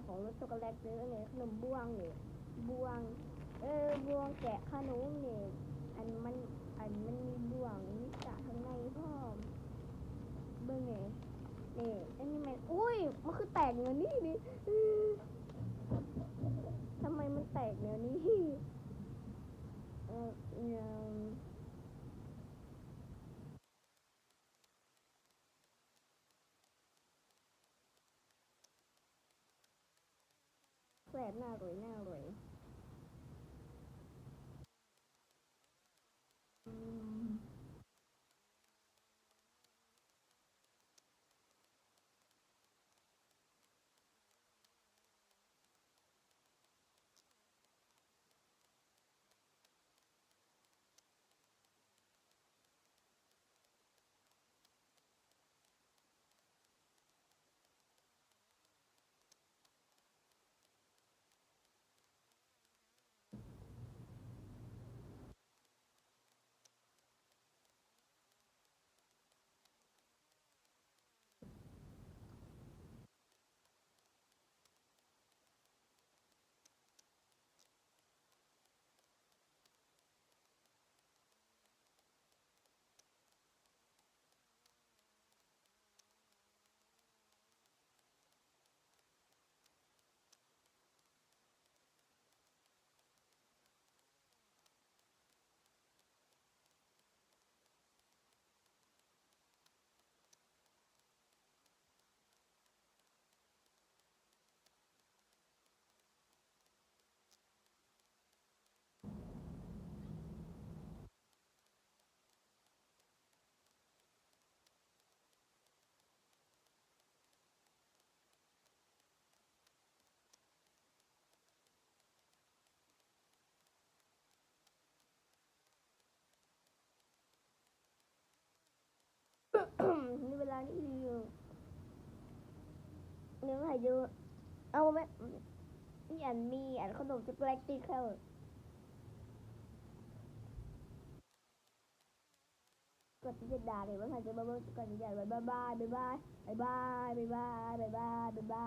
ຂອງລົດຊັອກໂກແລັດເດີ ອັນນີ້ຂະໜົມບ້ວງນີ້ ບ້ວງ ເອີ ບ້ວງແກະຂະໜົມນີ້ ອັນມັນ ອັນມັນມີບ້ວງ ມີກະຂ້າງໃນພ້ອມ ເບິ່ງແດ່ ນີ້ ອັນນີ້ແມ່ນ ໂອ້ຍ ມັນຄືແຕກແນວນີ້ນີ້ ທຳໄມມັນແຕກແນວນີ້ ເອີ ແຊບ ໜ້າອະລ່ອຍ ໜ້າອະລ່ອຍ ອືມ. ໃນເວລານີ້ຢູ່ ຍັງໃຫ້ຢູ່ ເອົາແມ່ນ ມີອັນ ມີອັນຂະໜົມສະແກລັກຕິກເຂົ້າ ກະຕິດດາເດ້ ວ່າໃຜຈະມາເບິ່ງ ກະຕິດດາ ບາຍບາຍ ບາຍບາຍ ບາຍບາຍ ບາຍບາຍ ບາຍບາຍ.